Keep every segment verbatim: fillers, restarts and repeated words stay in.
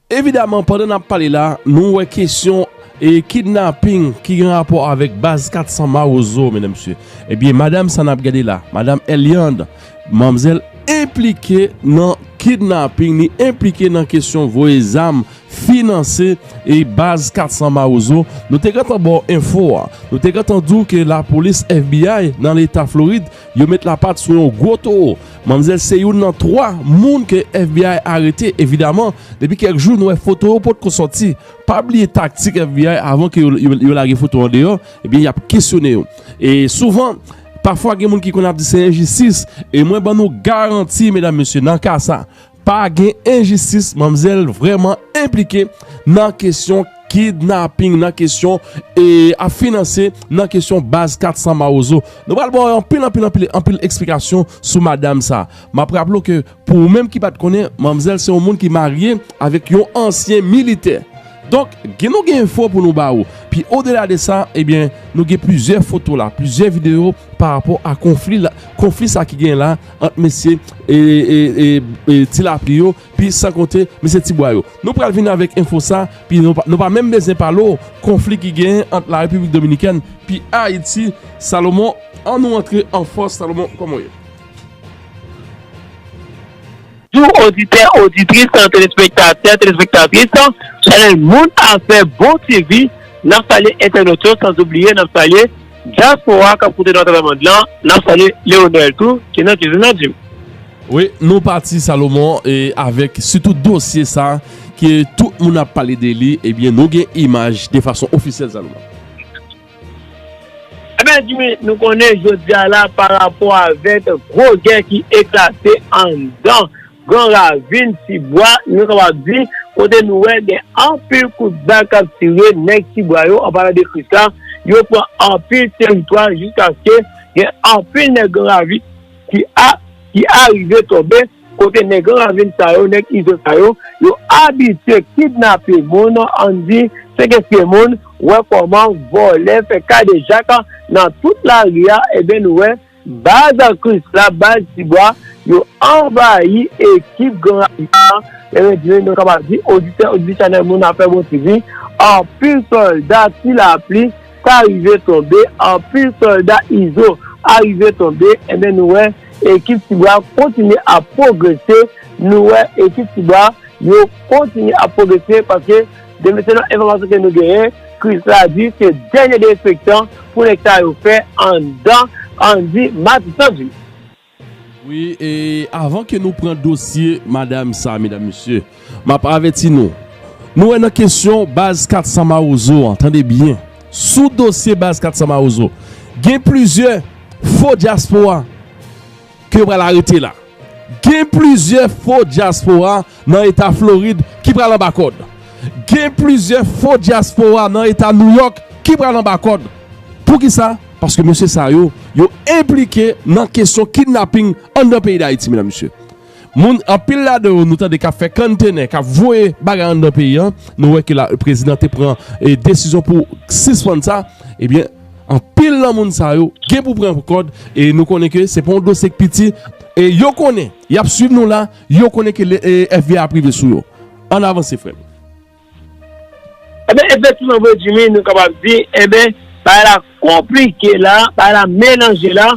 Evidaman, pandan n ap pale la, nou wè kesyon e kidnaping ki gen rapò avèk baz kat san Mawozo, medam, mesye. Ebyen, madanm sa n ap gade la, madanm Eliande, manmzèl enplike nan kidnaping, li enplike nan kesyon voye zam, finanse e baz kat san Mawozo. Nou te gentan ba w enfo a. Nou te gentan di w ke lapolis F B I nan leta Florid, yo met lapat sou yon gwo towo. Manmzèl se youn nan twa moun ke F B I arete. Evidaman, depi kèk jou, nou wè foto yo potko sòti. Pa bliye taktik F B I, avan ke yo, yo, yo lage foto an deyò, ebyen, y ap kesyone yo. E souvan, pafwa gen moun ki konn ap di se enjistis, e mwen ban nou garanti, medam, mesye, nan ka sa, pa gen enjistis, manmzèl vrèman enplike nan kesyon kidnaping, nan kesyon e ap finanse, nan kesyon baz kat san Mawozo. Nou pral ba w anpil, anpil, anpil, anpil eksplikasyon sou madanm sa. M ap raple w ke pou ou menm ki pa t konnen, manmzèl se yon moun ki marye avèk yon ansyen militè. Donk, gen, nou gen enfo pou nou ba ou. Pi odela de sa, ebyen, nou gen plizyè foto la, plizyè videyo pa rapò a konfli la, konfli sa ki gen la ant mesye e, e, e, e Ti Lapli yo, pi san konte mesye Tibwa yo. Nou pral vin avèk enfo sa, pi nou pa, nou pa menm bezwen pale w konfli ki gen ant la Repiblik Dominikèn, pi Ayiti. Salomon, an nou antre an fòs. Salomon, kòman w ye? Bonjou, oditè, oditris, telespektatè, telespektatris, chanèl Moun Afè Bon T V, n ap salye entènot yo, san oubliye n ap salye dyaspora k ap koute nou atravè mond lan, n ap salye Leonel tou, ki nan kizin nan, Jim. Wi, nou pati, Salomon, e avèk sitou dosye sa ke tout moun ap pale de li, ebyen, nou gen imaj de fason ofisyèl, Salomon. Ebyen, Jimmy, nou konnen jodi a la, pa rapò avèk gwo gè ki eklate anndan Gran Ravin Tibwa, nou kapab di, kote nou wè gen anpil kout bal k ap tire, nèg Tibwa yo, an palan de Krisla, yo pran anpil teritwa jiskaske gen anpil nèg Gran Ravin ki a, ki arive tonbe, kote nèg Gran Ravin sa yo, nèg Izo sa yo, yo abitye kidnape moun, ann di, sekestre moun, wè kòman vòlè, fè kadejak nan tout lari a, ebyen, nou wè baz Krisla, baz Tibwa, yo anvayi ekip Gran Ravin nan. Ebyen, nou kapab di, oditè, oditris chanèl Moun Afè Bon T V, anpil sòlda Ti Lapli ka rive tonbe, anpil sòlda Izo a rive tonbe. Ebyen, nou wè ekip Tibwa kontinye ap pwogrese. Nou wè ekip Tibwa yo kontinye ap pwogrese paske, de, selon enfòmasyon ke nou genyen, Krisla di se dènye dezenfektan pou nèg sa yo fè anndan, ann di, Matisan, Jimmy. Wi, e avan ke nou pran dosye madanm sa, medam, mesye, m ap avèti nou. Nou wè nan kesyon baz kat san Mawozo an, tande byen. Sou dosye baz kat san Mawozo, gen plizyè fo dyaspora ke yo pral arete la. Gen plizyè fo dyaspora nan eta Florid ki pral anba kòd. Gen plizyè fo dyaspora nan eta Nouyòk ki pral anba kòd. Poukisa? Paske mesye sa yo, yo enplike nan kesyon kidnaping anndan peyi Dayiti, medam, mesye. Moun, anpil ladan yo, nou tande k ap fè kanntene, k ap voye bagay anndan peyi an. Nou wè ke la, prezidan te pran, e, desizyon pou sispann sa. Ebyen, anpil nan moun sa yo gen pou pran kòd, e nou konnen ke se pa yon dosye k piti, e yo konnen, y ap swiv nou la, yo konnen ke le, e, F B I ap rive sou yo. Ann avanse, frè m. Ebyen, efektivman vre, Jimmy, nou kapab di, ebyen, bagay la konplike la, bagay la melanje la,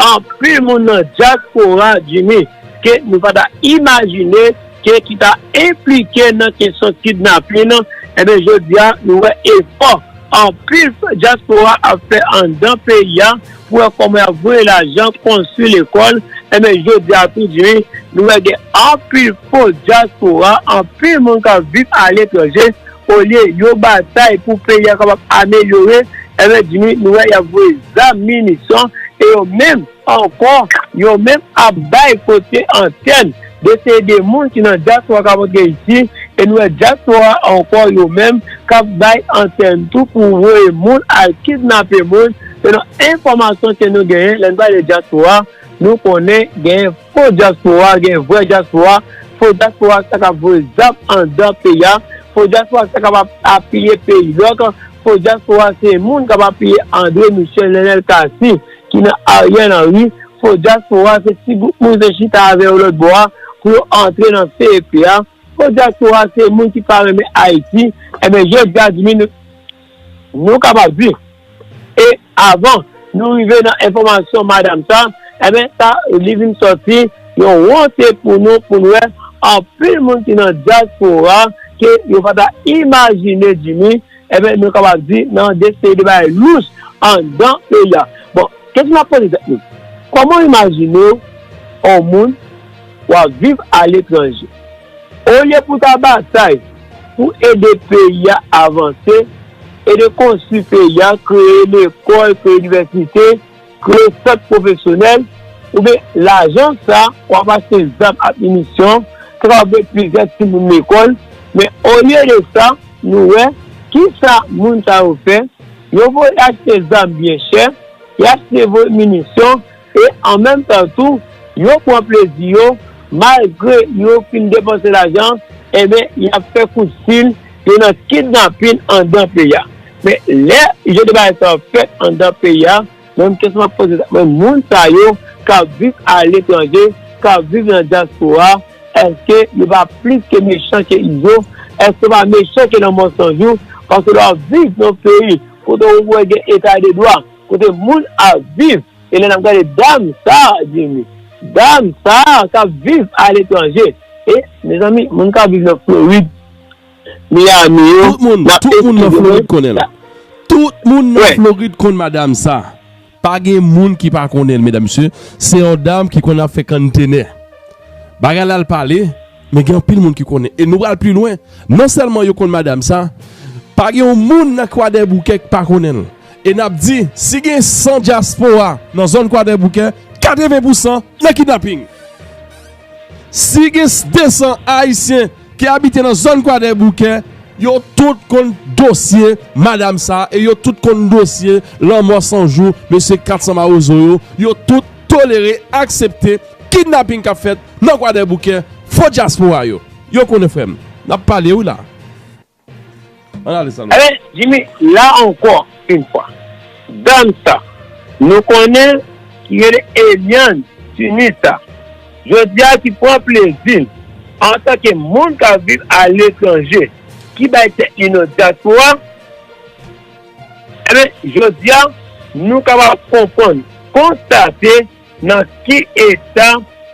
anpil moun nan dyaspora, Jimmy, ke nou pa ta imajine ke ki ta enplike nan kesyon kidnapin, ebyen, jodi a, nou wè efò anpil dyaspora ap fè anndan peyi a pou wè kòman y ap voye lajan, konstwi lekòl. Ebyen, jodi a tou, Jimmy, nou wè gen anpil fo dyaspora, anpil moun k ap viv aletranje, olye yo batay pou peyi a kapab amelyore, ebyen, Jimmy, nou wè y ap voye zam, minisyon, e yo menm ankò, yo menm ap bay kote antèn de seri de moun ki nan dyaspora k ap antre isi, e nou wè dyaspora ankò yo menm k ap bay antèn tou pou voye moun al kidnape moun, selon enfòmasyon ke nou genyen, lè n pale dyaspora, nou konnen gen fo dyaspora, gen vrè dyaspora. Fo dyaspora sa k ap voye zam anndan peyi a. Fo dyaspora sa k ap ap-, apiye peyi lòk. Fo dyaspora se moun k ap apiye André Michel, Lionel Cassy, ki nan Ariel Henry. Fo dyaspora se ti gwoup moun ki te chita avè yo lòt bò a pou yo antre nan C E P a. Pou dyaspora, se moun ki pa renmen Ayiti, enben, jodi a, Jimmy, nou, nou kapab di. E avan nou rive nan enfòmasyon madanm sa, enben, sa, li vin sòti yon wonte pou nou, pou n wè anpil moun ki nan dyaspora, ke yo pa ta imajine, Jimmy, enben, nou kapab di, nan de seri de bagay lous anndan peyi a. Bon, kesyon n ap poze tèt nou, kòman w imajine w, yon moun, w ap viv aletranje? Olye pou w ta batay pou ede peyi a avanse, ede konstwi peyi a, kreye lekòl, kreye inivèsite, kreye sant pwofesyonèl, oubyen lajan sa, w ap achte zam ak minisyon, sa kapab voye plizyè timoun lekòl, men olye de sa, nou wè, kisa moun sa yo fè? Yo voye achte zam byen chè, y achte voye minisyon, e an menm tan tou, yo pran plezi yo, malgre yo fin depanse lajan, enben, y ap fè kout fil, yo nan kidnapin anndan peyi a. Men lè jan de bagay sa yo fèt anndan peyi a, menm kesyon m ap poze, men moun sa yo k ap viv aletranje, k ap viv nan dyaspora, èske yo pa plis ke mechan ke Izo? Èske yo pa mechan ke Lanmò San Jou? Paske lè w ap viv nan yon peyi kote w wè gen eta de dwa, kote moun ap viv, e lè n ap gade dam sa, Jimmy, dam sa k ap viv aletranje, e, mezanmi, moun k ap viv nan Florid, Miami yo, tout moun, n ap tout moun nan eskize mwen. Florid konnen l. Tout moun nan Florid konn madanm sa. Pa gen moun ki pa konnen l, medam, mesye. Se yon dam ki konn ap fè kanntene. Bagay la al pale, men gen anpil moun ki konnen. E nou pral pi lwen. Non sèlman yo konn madanm sa, pa gen yon moun nan Kwadèboukè ki pa konnen l. E n ap di, si gen san dyaspora nan zòn Kwadèboukè, katreven pousan nan kidnaping. Si gen de san Ayisyen ki abite nan zòn Kwadèboukè, yo tout konn dosye madanm sa a e yo tout konn dosye Lanmò San Jou, mesye Kat San Mawozo yo, yo tout tolere, aksepte kidnaping k ap fèt nan Kwadèboukè, fo dyaspora yo. Yo konnen, frè m. N ap pale wi la. Ann ale, Salomon. Enben, Jimmy, la ankò yon fwa, dam sa, nou konnen ki rele Eliane Tunis sa, jodi a ki pran plezi l antanke moun k ap viv aletranje, ki bay tèt li non dyaspora, enben, jodi a, nou kapab konprann, konstate nan ki eta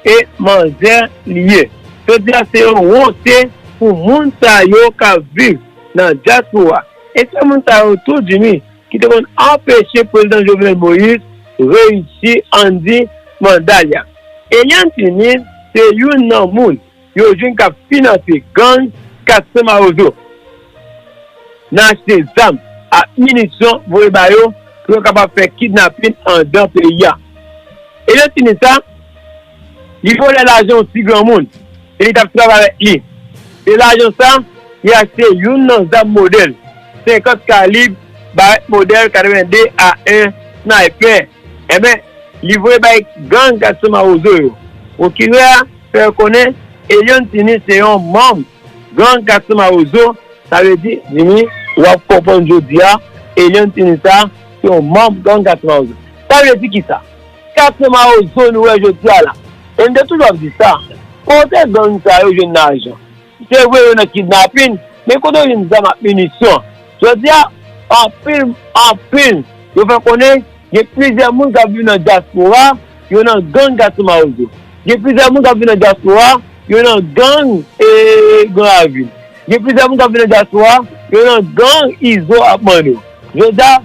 e manzè li ye. Jodi a, se yon wonte pou moun sa yo k ap viv nan dyaspora. E se moun sa yo tou, Jimmy, ki te konn anpeche prezidan Jovenel Moïse reyisi, ann di, manda l la. Eliane Tunis se youn nan moun yo jwenn k ap finanse gang Kat San Mawozo nan achte zam ak minisyon voye ba yo pou yo kapab fè kidnapin anndan peyi a. Eliane Tunis sa, li vòlè lajan yon ti granmoun e li t ap travay avèk li. E lajan sa, li achte youn nan zam modèl senkant kalib, barèt modèl katreven de A en, snaypè. Enben, li voye bay gang Kat San Mawozo yo. Pwokirè a fè konnen Eliane Tunis se yon manm gang Kat San Mawozo. Sa vle di, Jimmy, w ap konprann jodi a, Eliane Tunis sa, se yon manm gang Kat San Mawozo. Sa vle di kisa? Kat San Mawozo nou wè jodi a la. E m te toujou ap di sa. Kote gang sa yo jwenn lajan? Se vre yo nan kidnapin, men kote yo jwenn zam ak minisyon? Jodi a, anpil, anpil, yo fè konnen gen plizyè moun k ap viv nan dyaspora, yo nan gang Kat San Mawozo. Gen plizyè moun k ap viv nan dyaspora, yo nan gang, e, Gran Ravin. Gen plizyè moun k ap viv nan dyaspora, yo nan gang Izo ap mande w. Jodi a,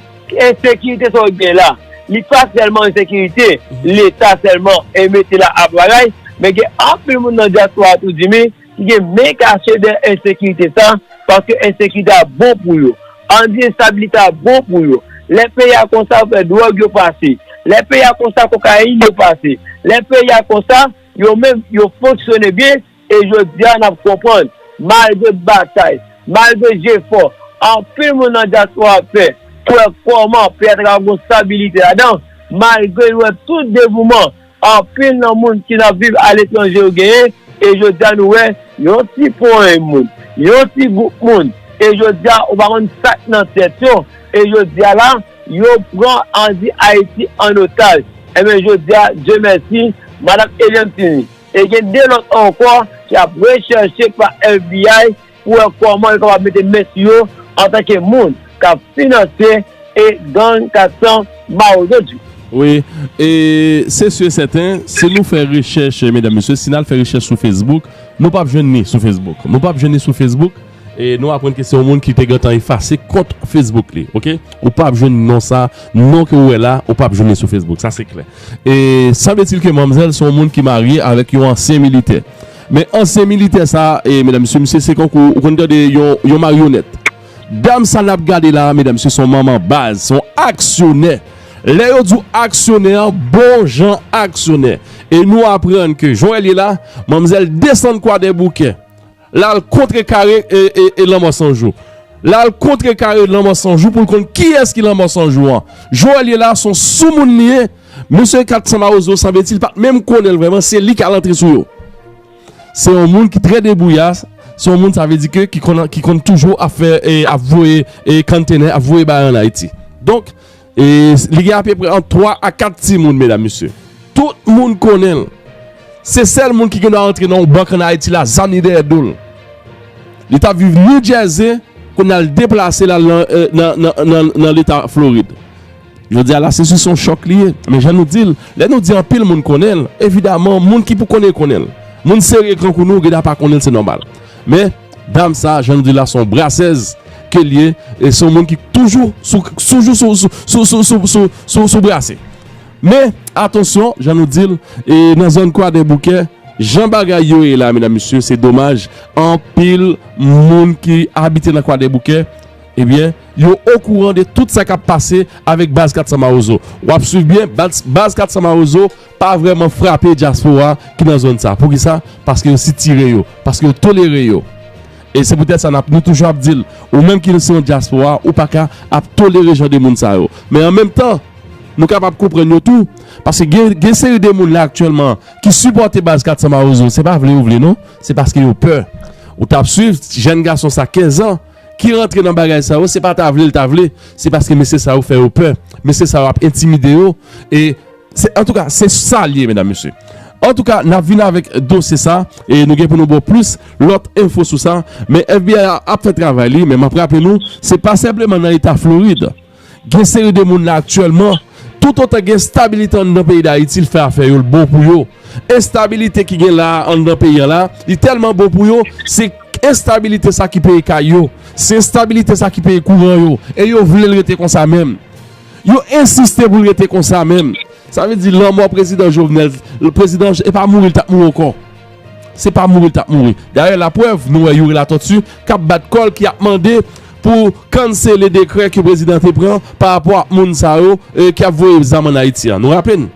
ensekirite sa w gen la, li pa sèlman ensekirite Leta sèlman e mete la ap bagay, men gen anpil moun nan dyaspora tou, Jimmy, ki gen men kache dèyè ensekirite sa, paske ensekirite a bon pou yo. Ann di enstabilite a bon pou yo. Lè peyi a konsa, yo fè dwòg yo pase. Lè peyi a konsa, kokayin yo pase. Lè peyi a konsa, yo menm, yo fonksyone byen. E jodi a, n ap konprann, malgre batay, malgre jefò, anpil moun nan dyaspora ap fè pou wè kòman peyi a ta kapab gon stabilite ladan, malgre yo wè tout devouman anpil nan moun ki nan viv aletranje yo genyen, e jodi a nou wè yon ti ponyè moun, yon ti gwoup moun, e jodi a ou pa konn sa k nan tèt yo, e jodi a la, yo pran, ann di, Ayiti an otaj. Enben, jodi a, Dye mèsi, madanm Eliane Tunis, e gen de lòt ankò y ap rechèche pa F B I pou wè kòman yo kapab mete men sou yo antanke moun k ap finanse e gang kat san Mawozo di. Wi, e se si e sèten, si nou fè rechèch, medam, mesye, si n al fè rechèch sou Facebook, nou p ap jwenn li sou Facebook. Nou p ap jwenn li sou Facebook, e nou aprann ke se yon moun ki te gentan efase kont Facebook li, oke? Ou p ap jwenn non sa, non ke ou wè la, ou p ap jwenn li sou Facebook, sa se klè. E sanble-t-il ke manmzèl se yon moun ki marye avèk yon ansyen militè. Men ansyen militè sa, e medam, mesye, misye se kankou ou konn tande yon, yon maryonèt. Dam sa n ap gade la, medam, mesye, se yon manman baz, se yon aksyonè. Lè yo di w aksyonè, bon jan aksyonè. E nou aprann ke jan w wè l ye la, manmzèl desann Kwadèboukè. L al kontrekare e, e, e Lanmò San Jou. L al kontrekare Lanmò San Jou pou l konn kiyès ki Lanmò San Jou an. Jan w wè l ye la, se yon soumoun li ye. Mesye Kat san Mawozo, sanble-t-il, pa t menm konnen l vrèman, se li k al antre sou yo. Se yon moun ki trè debouya, se yon moun, sa vle di ke, ki konn, ki konn toujou ap fè, e, ap voye, e, konntenè, ap voye bagay ann Ayiti. Donk, e, li gen apeprè ant twa a kat timoun, medam, mesye. Tout moun konnen l. Se sèl moun ki gen dwa rantre nan yon bank ann Ayiti la, zam li dèyè do l. Li t ap viv New Jersey, kounye a l deplase l al nan, e, nan, nan, nan, nan leta Florid. Jodi a la, se sou son chòk li ye. Men jan nou di l, lè nou di anpil moun konnen l, evidaman, moun ki pou konnen konnen l. Moun serye gran kou nou, gen dwa pa konnen l, se nòmal. Men, dam sa, jan nou di l la, se yon brasèz ke l ye, e se yon moun ki toujou sou, toujou sou, sou, sou brase. Men, atansyon, jan nou di l, e nan zòn Kwadèboukè, jan bagay yo ye la, medam, mesye, se domaj, anpil moun ki abite nan Kwadèboukè, ebyen, yo okouran de tout sa k ap pase avèk baz Kat san Mawozo. W ap swiv byen, baz, baz Kat san Mawozo pa vrèman frape dyaspora ki nan zòn sa. Poukisa? Paske yo sitire yo, paske yo tolere yo. E se poutèt sa n ap, nou toujou ap di l, ou menm ki se yon dyaspora, ou pa ka ap tolere jan de moun sa yo. Men an menm tan, nou kapab konprann yo tou, paske gen, gen seri de moun la aktyèlman ki sipòte baz Kat san Mawozo, se pa vle yo vle non, se paske yo pè. Ou t ap swiv jèn gason sa kenz an ki rantre nan bagay sa yo, se pa ta vle l ta vle, se paske mesye sa yo fè yo pè, mesye sa yo ap entimide yo, e se, antouka, se sa l ye, medam, mesye. Antouka, n ap vin avèk dosye sa, e nou gen pou nou ba w plis lòt enfo sou sa, men F B I a ap fè travay li, men m ap raple nou, se pa senpleman nan eta Florid. Gen seri de moun la aktyèlman, toutotan gen estabilite anndan peyi Dayiti, l fè afè yo, l bon pou yo. Estabilite ki gen la anndan peyi an la, li tèlman bon pou yo, se estabilite sa ki peye kay yo, se estabilite sa ki peye kouran yo, e yo vle l rete konsa menm. Yo ensiste pou l rete konsa menm. Sa vle di lanmò prezidan Jovenel, prezidan, e pa mouri l t ap mouri ankò. Se pa mouri l t ap mouri. Dayè, laprèv, nou wè Youri Latortue k ap bat kò l, ki ap mande pou kansele dekrè ke prezidan te pran pa rapò ak moun sa yo, e, ki ap voye zam ann Ayiti an. Nou raple n?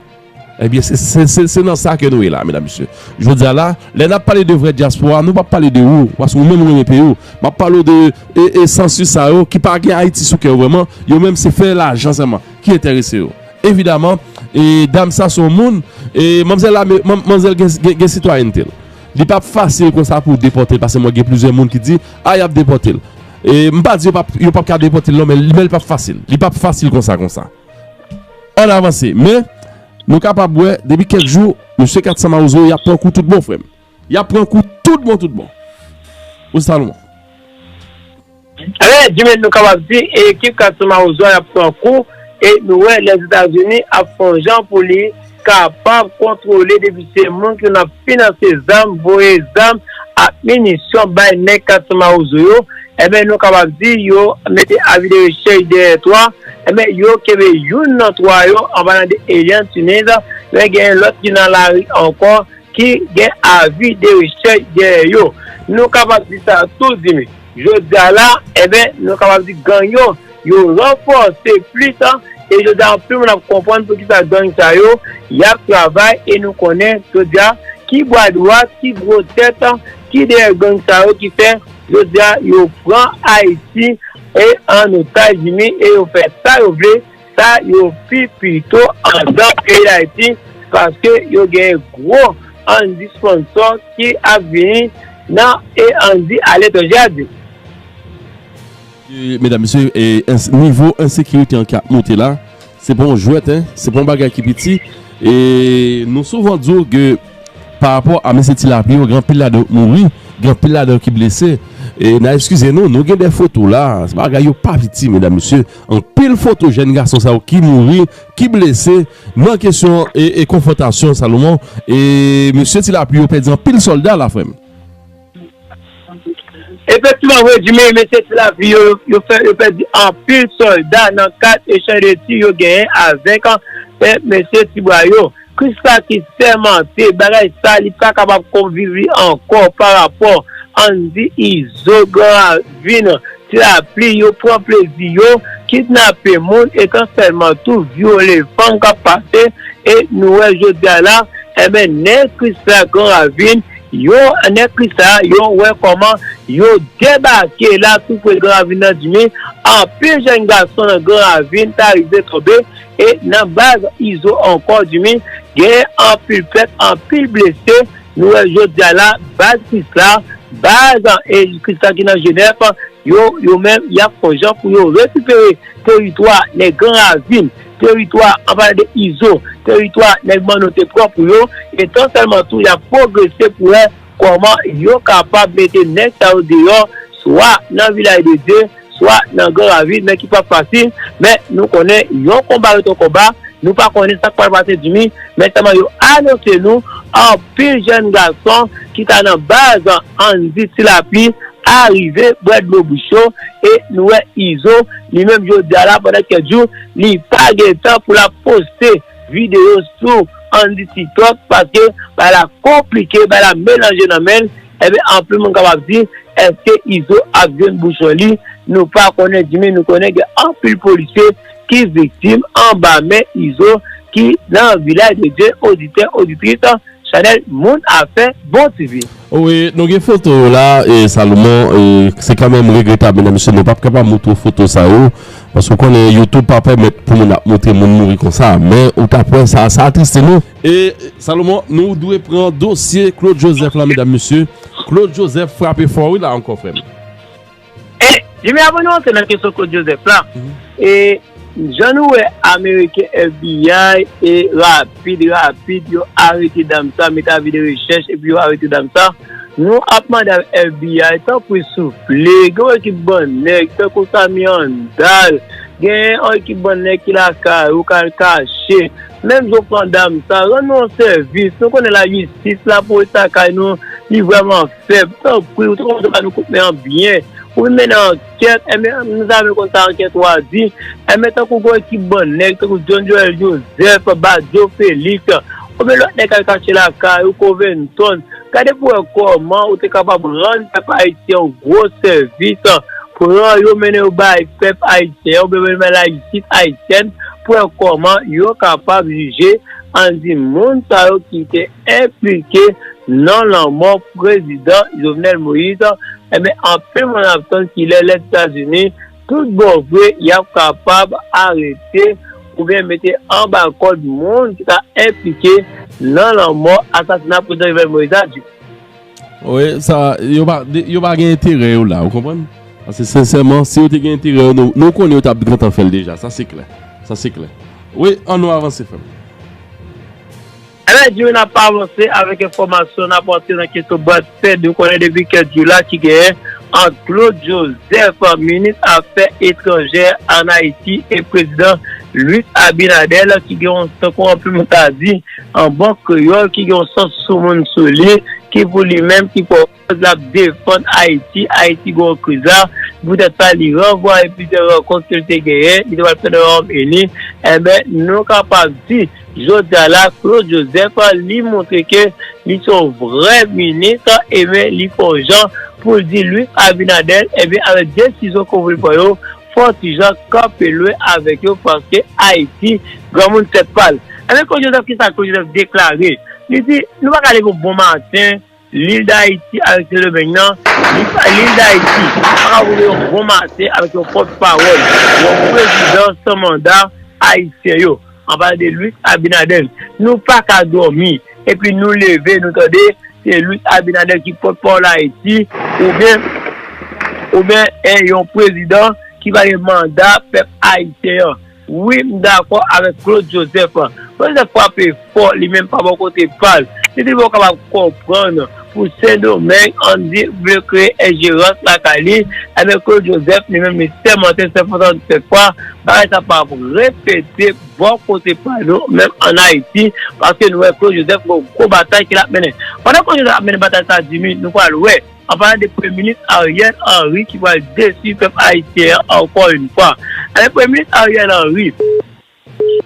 Ebyen, se, se, se, se nan sa ke nou ye la, medam, mesye. Jodi a la, lè n ap pale de vrè dyaspora, nou p ap pale de ou, paske ou menm ou renmen peyi w. M ap pale w de, e, e, sansi sa yo ki pa gen Ayiti sou kè yo vrèman, yo menm se fè lajan sèlman ki enterese yo. Evidaman, e, dam sa se yon moun, e, manmzèl la, men, manm-, manmzèl gen, gen, gen sitwayènte l. Li p ap fasil konsa pou depòte l, paske mwen gen plizyè moun ki di, a, y ap depòte l. E, m pa di yo p ap, yo p ap ka depòte l non, men, men li p ap fasil. Li p ap fasil konsa, konsa. Ann avanse. Men, nou kapab wè, depi kèk jou, mesye Kat san Mawozo, y ap pran kou tout bon, frè m. Y ap pran kou tout bon, tout bon. Ou Salomon. Ebyen, Jimmy, nou kapab di, e, ekip Kat san Mawozo a y ap pran kou, e nou wè Lèzetazini ap fè yon jan pou li kapab kontwole depi se moun ki konn ap finanse zam, voye zam ak minisyon bay nèg Kat san Mawozo yo, ebyen, nou kapab di yo mete avi de rechèch dèyè twa, ebyen, yo kenbe youn nan twa yo, an palan de Elian Tunis, men gen lòt ki nan lari ankò, ki gen avi de rechèch dèyè yo. Nou kapab di sa tou, Jimmy. Jodi a la, enben, nou kapab di gang yo, yo ranfòse plis, e jodi a, anpil moun ap konprann poukisa gang sa yo, y ap travay, e nou konnen, jodi a, ki bwa dwat, ki gwo tèt, ki dèyè gang sa yo, ki fè, jodi a, yo pran Ayiti, e an otaj, Jimmy, e yo fè sa yo vle, sa yo pi pito anndan peyi Dayiti, paske yo genyen gwo ann di sponsò ki ap vini nan e ann di aletranje a di. E, medam, mesye, e, ens-, nivo ensekirite an k ap monte la, se pa yon jwèt, en, se pa yon bagay ki piti. E nou souvan di w ke pa rapò a mesye Ti Lapli yo, gen anpil ladan yo k mouri, gen anpil ladan yo ki blese. E n a eskize nou, nou gen de foto la, bagay yo pa piti, medam, mesye. Anpil foto jèn gason sa yo ki mouri, ki blese nan kesyon e, e konfwontasyon, Salomon. E mesye Ti Lapli yo pèdi anpil sòlda la, frè m. Efektivman, vre, Jimmy, mesye Ti Lapli yo, yo fè, yo pèdi anpil sòlda nan kad echanj de tir yo genyen avèk, e, mesye Ti Bwa yo. Krisla ki sèmante bagay sa, li pa kapab konviv li ankò pa rapò, ann di, Izo, Gran Ravin, Ti Lapli, yo pran plezi yo, kidnape moun, etansèlman tou vyole fanm k ap pase, e nou wè jodi a la, enben, nèg Krisla Gran Ravin, yo, nèg Krisla, yo wè kòman yo debake la tou pre Gran Ravin nan, Jimmy, anpil jèn gason nan Gran Ravin ta rive tonbe, e nan baz Izo ankò, Jimmy, gen anpil pèt, anpil blese. Nou wè jodi a la, baz Krisla, baz, e, Krisla ki nan Jenèf, yo, yo menm, y ap fè jan pou yo rekipere teritwa nèg Gran Ravin, teritwa, an pale de Izo, teritwa nèg Manno te pran pou yo, etansèlman tou, y ap pwogrese pou wè kòman yo kapab mete nèg sa yo deyò, swa nan Vilaj de Dye, swa nan Gran Ravin, men ki p ap fasil. Men nou konnen yon konba ret yon konba. Nou pa konnen sa k pral pase, Jimmy, men sèlman yo anonse nou anpil jèn gason ki ta nan baz, ann di, Ti Lapli, arive bwè dlo bouch yo, e nou wè Izo, li menm, jodi a la, pandan kèk jou, li pa gen tan pou l ap poste videyo sou, ann di, TikTok, paske bagay la konplike, bagay la melanje nan men l, enben, anpil moun kapab di, èske Izo ap jwenn bouchon li? Nou pa konnen, Jimmy, nou konnen gen anpil polisye ki viktim anba men Izo ki nan Vilaj de Dye, oditè, oditris, chanèl Moun Afè Bon T V. Wi, nou gen foto yo la, e Salomon, e se kanmenm regretab, medam, mesye, nou p ap kapab moutre w foto sa yo, paske w konnen YouTube pa pèmèt pou moun ap moutre moun mouri konsa, men ou t ap wè sa, sa atriste nou. E Salomon, nou dwe pran dosye Claude Joseph la, medam, mesye. Claude Joseph frape fò, wi, la ankò, frè m. E, Jimmy, avan nou antre nan kesyon Claude Joseph la, e, jan nou wè Ameriken F B I, e rapid, rapid, yo arete dam sa, mete avi de rechèch, epi yo arete dam sa, nou ap mande F B I, tanpri souple, gen yon ekip bann nèg, tankou Samy Handal, gen yon ekip bann nèg ki lakay ou, k al kache, menm jan w pran dam sa, rann nou yon sèvis, nou konnen lajistis, lapolis lakay nou, li vrèman fèb, tanpri, ou te kòmanse ba nou kout men an byen. Ou vin mennen ankèt, enben, nou ta renmen konn sa ankèt ou a di. Enben, tankou gwo ekip bann nèg, tankou John Joel Joseph, Badio Felix, oubyen lòt nèg k al kache lakay ou, Covington. Gade pou wè kòman ou te kapab rann pèp ayisyen yon gwo sèvis, pran yo, mennen yo bay pèp ayisyen, oubyen mennen bay lajistis ayisyèn, pou wè kòman yo kapab jije, ann di, moun sa yo ki te enplike nan lanmò prezidan Jovenel Moïse, enben, anpil moun ap tann kilè Lèzetazini, tout bon vre, y ap kapab arete oubyen mete anba kòd moun ki ta enplike nan lanmò, asasina prezidan Jovenel Moïse a. Wi, sa, yo pa, yo pa gen enterè yo la, ou konprann? Paske, sensèman, si yo te gen enterè yo, nou, nou konnen yo t ap gentan fè l deja, sa se klè. Sa se klè. Wi, ann nou avanse, frè m. Ebyen, Jimmy, n ap avanse avèk enfòmasyon, n ap antre nan kesyon Brad Pitt. Nou konnen depi kèk jou la ki genyen ant Claude Joseph, minis afè etranjè ann Ayiti, e prezidan Luis Abinader, ki gen yon, tankou anpil moun ta di, an bon kreyòl, ki gen yon sans sou moun sou li, ki pou li menm, ki pran l ap defann Ayiti, Ayiti gen yon kriz la. Poutèt sa, li ranvwaye plizyè rankont ke l te genyen, li te pral fè nan Wayòm Ini. Enben, nou kapab di, jodi a la, Claude Joseph, li montre ke li se yon vrè minis, enben, li fè yon jan pou l di Luis Abinader, enben, avèk desizyon ke w vle pran yo, fò w ti jan kanpe lwen avèk yo, paske Ayiti, granmoun tèt pa l. Enben, Claude Joseph, kisa Claude Joseph deklare? Li di, nou pa ka leve yon bon maten, Lil Dayiti avèk Sendomeng nan, li pa, Lil Dayiti pa ka voye yon bon maten avèk yon pòtpawòl, yon prezidan san manda ayisyen yo. An pale de Luis Abinader. Nou pa ka dòmi, epi nou leve, nou tande, se Luis Abinader ki pòtpawòl Ayiti, oubyen, oubyen, en, yon prezidan ki pa gen manda pèp ayisyen an. Wi, m dakò avèk Claude Joseph. Claude Joseph frape fò, li menm pa bò kote pa l. Si li pa kapab konprann pou Sendomeng, ann di, vle kreye enjerans lakay li, ebyen, Claude Joseph, li menm, li sèmante, sèmante fwa, bagay sa p ap repete bò kote pa nou, menm ann Ayiti, paske nou wè Claude Joseph gon gwo batay ke l ap mennen. Pandan Claude Joseph ap mennen batay sa, Jimmy, nou pral wè, an palan de Premye Minis Ariel Henry ki pral desi pèp ayisyen an ankò yon fwa. Ebyen, Premye Minis Ariel Henry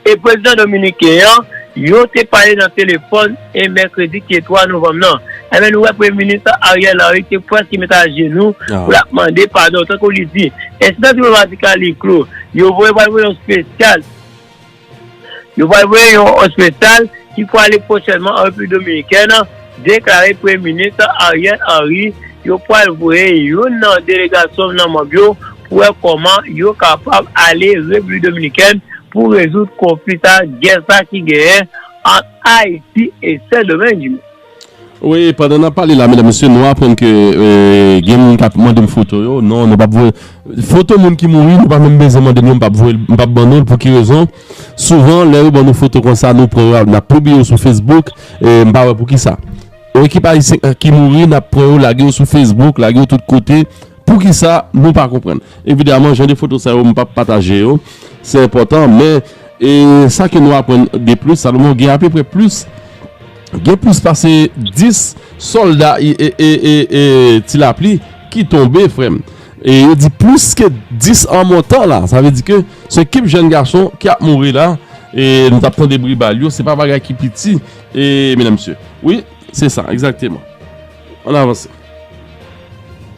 e prezidan dominiken an, yo te pale nan telefòn e mèkredi ki twa novanm nan. Ebyen, nou wè Premye Minis Ariel Henry te prèske met ajenou pou l ap mande padon, tankou li di, ensidans diplomatik la li klo. Yo voye, pral voye yon espesyal. Yo pral voye yon espesyal ki pral ale pwochènman an Repiblik Dominikèn, deklare Premye Minis Ariel Henry. Yo pral voye youn nan delegasyon nan manm yo pou wè kòman yo kapab ale Repiblik Dominikèn pou rezoud konfli sa, gè sa ki genyen ant Ayiti e Sendomeng. Wi, pandan n ap pale la, medam, mesye, nou aprann ke e, gen moun k ap mande m foto yo. Non, nou p ap voye. Foto moun ki mouri, nou pa menm bezwen mande nou, m p ap voye l, m p ap ban nou l. Pou ki rezon? Souvan, lè yo ban nou foto konsa, nou pran yo, n ap pibliye yo sou Facebook, e m pa wè poukisa. Yon ekip ayisyen ki mouri, n ap pran yo, lage yo sou Facebook, lage yo tout kote. Poukisa, nou pa konprann. Evidaman, jan de foto sa yo, m p ap pataje yo. Se enpòtan, men e sa ke nou aprann de plis, Salomon, gen apeprè plis, gen plis pase dis sòlda e, e, e, e, e, Ti Lapli ki tonbe, frè m. E yo di plis ke dis an montan la. Sa vle di ke se ekip jèn gason ki ap mouri la. E nou t ap tande bri bal yo. Se pa bagay ki piti, e medam, mesye. Wi, se sa, egzakteman. Ann avanse.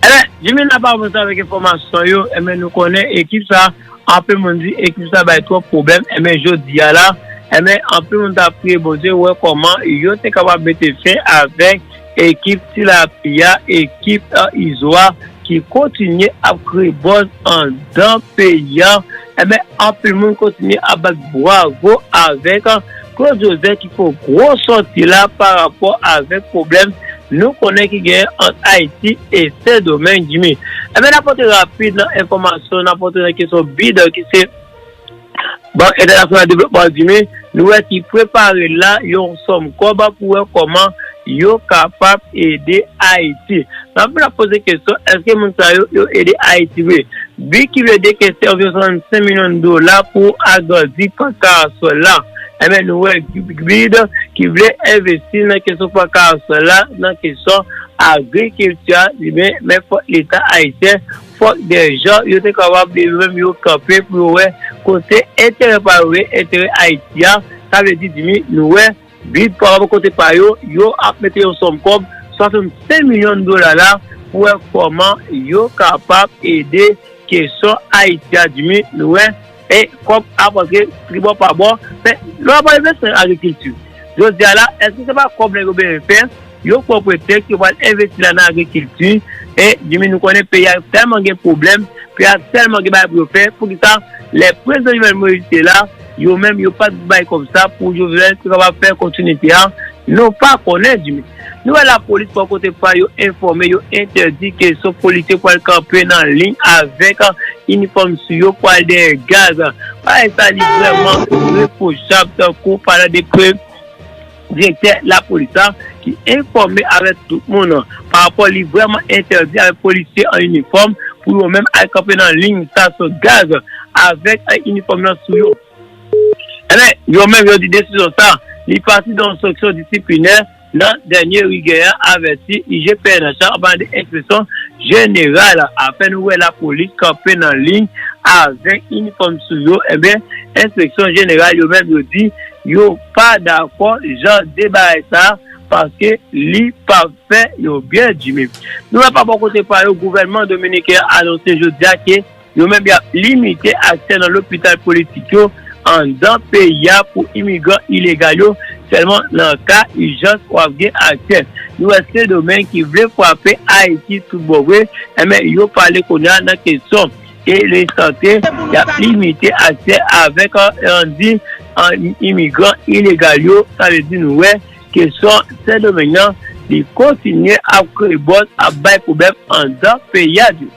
Ebyen, Jimmy, n ap avanse avèk enfòmasyon yo. Ebyen, nou konnen ekip sa, anpil moun di ekip sa bay twòp pwoblèm. Ebyen, jodi a la, ebyen, anpil moun t ap priye Bondye, wè kòman yo te kapab mete fen avèk ekip Ti Lapli a, ekip e, Izo a, ki kontinye ap kreye bòz anndan peyi a. Ebyen, anpil moun kontinye ap bat bravo avèk Claude Joseph ki fè gwo sòti la pa rapò avèk pwoblèm nou konnen ki genyen ant Ayiti e Sendomeng, Jimmy. Ebyen, n ap pote rapid nan enfòmasyon, n ap pote nan kesyon bid ki se Bank Entènasyonal Devlopman, Jimmy, nou wè ki prepare la yon sòm kòb pou wè kòman yo kapab ede Ayiti. Nan moun ap poze kesyon, èske moun sa yo, yo ede Ayiti vre? Bid ki vle dekese anviwon swasannsenk milyon dola pou agrandi Pak Karasòl la. Ebyen, nou wè bid ki vle envesti nan kesyon Pak Karasòl la, nan kesyon agrikilti a, ebyen, men fòk Leta ayisyen, fòk dè jan yo te kapab yo menm yo kanpe pou yo wè kote enterè pa yo ye, enterè Ayiti a. Sa vle di, Jimmy, nou wè bid pa rapò kote pa yo, yo ap mete yon sòm kòb, swasannsenk milyon dola la, pou wè kòman yo kapab ede kesyon Ayiti a, Jimmy, nou wè, e kòb ap antre tribò pa bò, men lè w ap pale de sektè agrikilti. Jodi a la, èske se pa kòb nèg yo bezwen fè? Yo pran pretèks, yo pral envesti la nan agrikilti, e Jimmy, nou konnen peyi a tèlman gen pwoblèm, peyi a tèlman gen bagay pou yo fè, poukisa lè prezidan Jovenel Moïse te la, yo menm yo pa t bay kòb sa pou Jovenel te kapab fè kontinite a, nou pa konnen, Jimmy. Nou wè lapolis bò kote pa yo enfòme, yo entèdi kesyon polisye pral kanpe nan liy avèk inifòm sou yo, pral dèyè gaz. Bagay sa li vrèman repwochab, tankou palan de pre direktè lapolis la ki enfòme avèk tout moun pa rapò li vrèman entèdi avèk polisye an inifòm pou yo menm al kanpe nan liy estasyon gaz avèk inifòm nan sou yo. Ebyen, yo menm yo di desizyon sa, li pati nan yon sanksyon disiplinè nan dènye rigè a, avèti I G P N H la anba de enspeksyon jeneral. Afè nou wè lapolis kanpe nan liy avèk inifòm sou yo, ebyen, enspeksyon jeneral yo menm yo di yo pa dakò jan de bagay sa, paske li pa fè yo byen, Jimmy. Nou wè pa bò kote pa yo, gouvènman dominiken an anonse jodi a ke yo menm y ap limite aksè nan lopital politik yo anndan peyi a pou imigran ilegal yo, sèlman nan ka ijans w ap gen aksè. Nou wè Sendomeng ki vle frape Ayiti tout bon vre, enben yo pale kounye a nan kesyon e le sante y ap limite aksè avèk an di an imigran ilegal yo. Sa vle di nou wè kesyon Sendomeng nan li kontinye ap kreye bòz, ap bay pwoblèm anndan peyi a, di.